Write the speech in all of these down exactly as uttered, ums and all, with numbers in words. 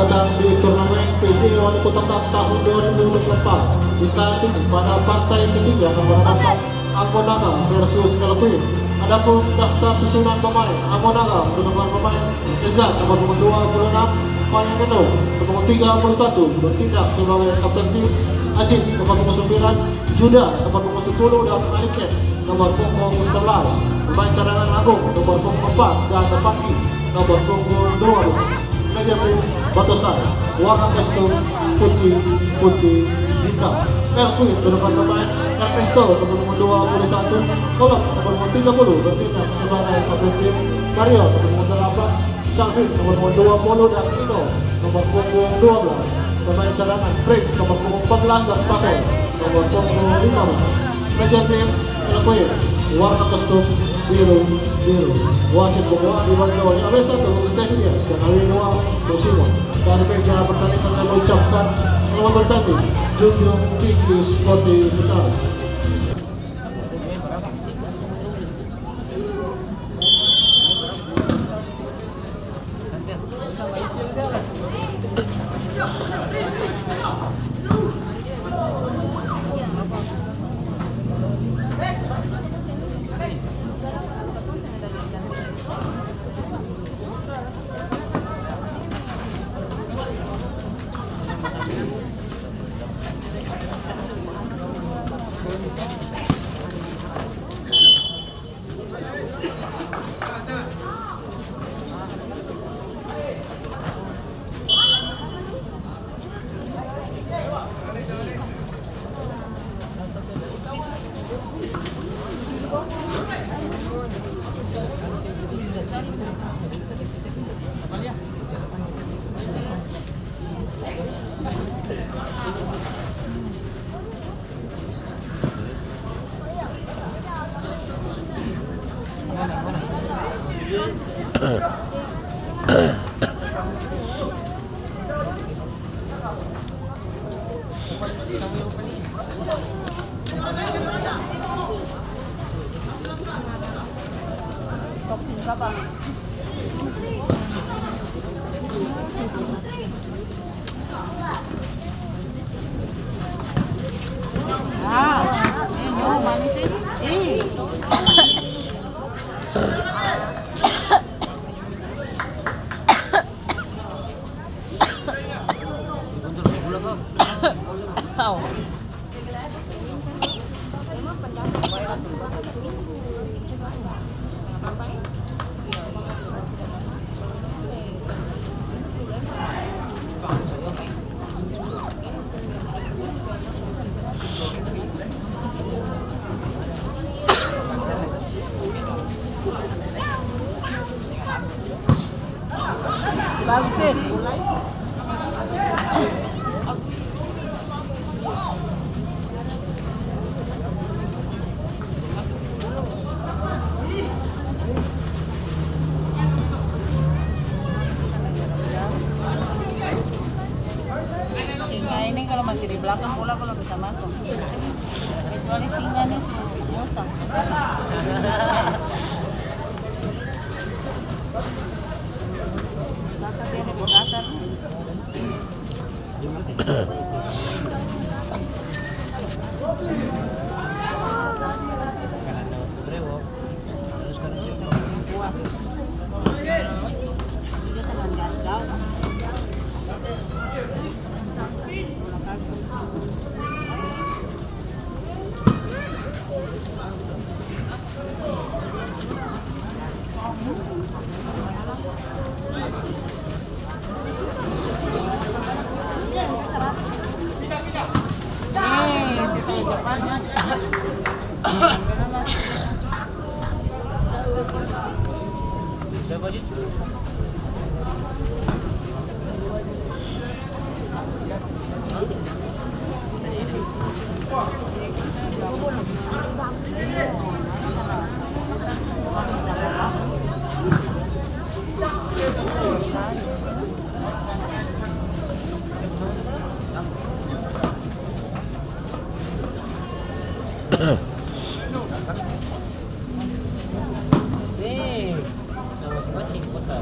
Datang di turnamen P J Wali Kota Cup tahun dua ribu dua puluh empat, di saat ini pada partai ketiga nomor empat, Ambo Naga versus L P. Adapun daftar susunan pemain, Ambo Naga untuk nomor pemain, Ezat nomor punggung dua puluh enam, Payaneno nomor punggung tiga puluh satu, bertindak sebagai kapten tim, Ajit nomor punggung sembilan, Juda nomor punggung sepuluh, dan Aliket nomor punggung sebelas. Pemain cadangan, Agung nomor punggung empat dan Fatih nomor punggung dua belas. Meja tim Batosai, warna kostum putih, putih, hitam. L P untuk nomor pemain, Ernesto nomor punggung dua puluh satu, Kolot nomor punggung tiga puluh, bertindak sebagai kapten tim, Mario nomor punggung delapan, Calvin nomor punggung dua puluh, dan Ino nomor punggung dua belas. Pemain cadangan, Prince nomor punggung empat belas, dan Pavel nomor punggung lima belas. Meja tim, L P, warna kostum biru, biru. Wasit pemula dibantu oleh Abes satu, Stefanias, dan Awinua, Musimo. Dari meja pertandingan kami ucapkan selamat bertanding, junjung tinggi sportivitas. Ah, eh, nyo, manis ini. Ih. Tau. Bagus, eh. Singa ini kalau masih di belakang bola, kalau bisa masuk. Kecuali singa nih, su-, bosan. Belakang dia ada di belakang. Nih, nama siapa sih? Kota.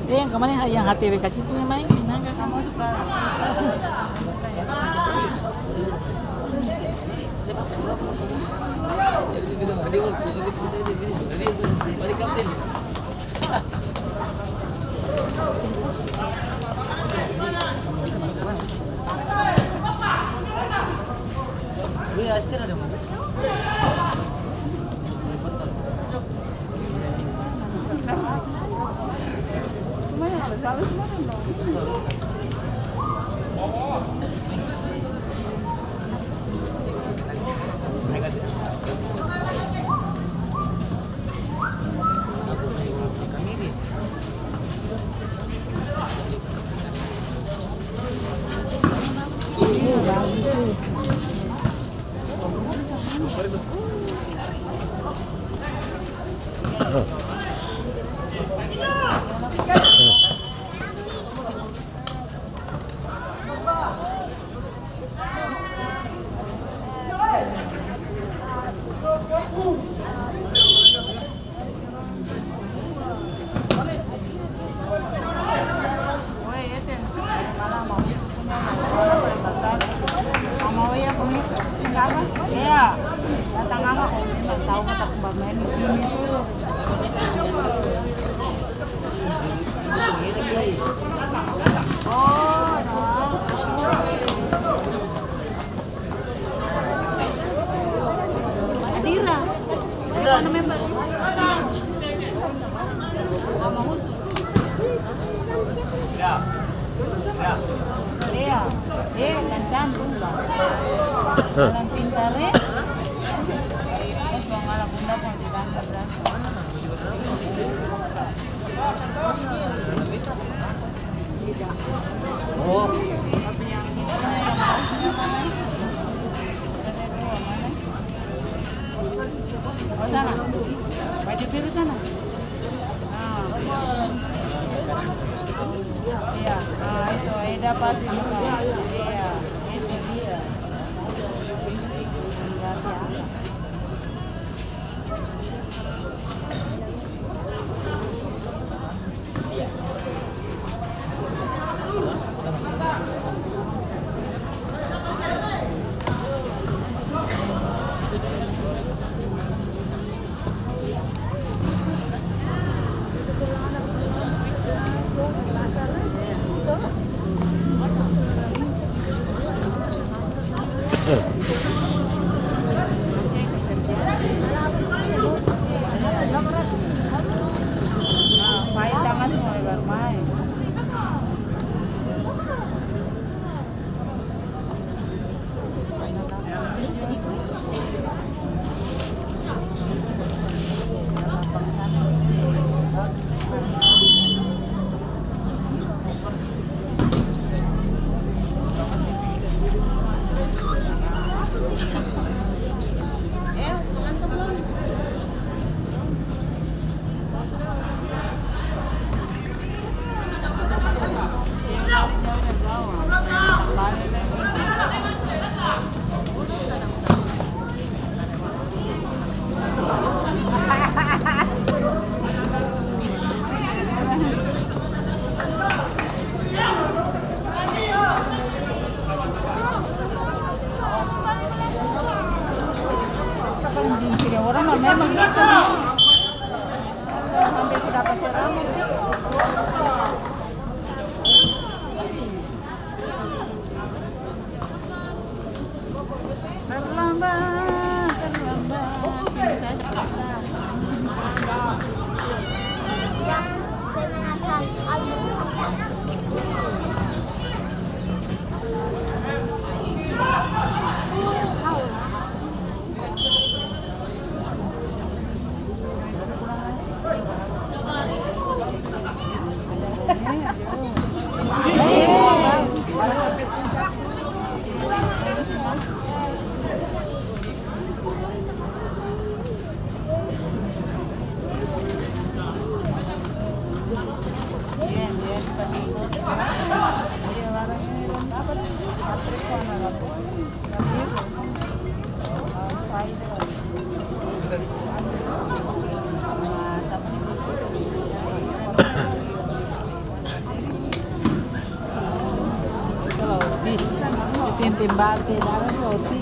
Dia yang kemarin yang H T W kacil punya main, pinang ka kamar. Adira. Mana member? Sama Hutu. Iya. Eh, kan cantik, Bang. Orang pintar, eh. Eh, tuang ala bunda pun di kantor, dah. Oh. Oh, sana. Baju biru sana. Ah. Iya. Ah, itu Eda pasti suka. Iya, itu dia. Orang mah memang gitu. Sampai sudah pasti rame. Terlambat, terlambat, cinta datang. Tintin batu, barang roti.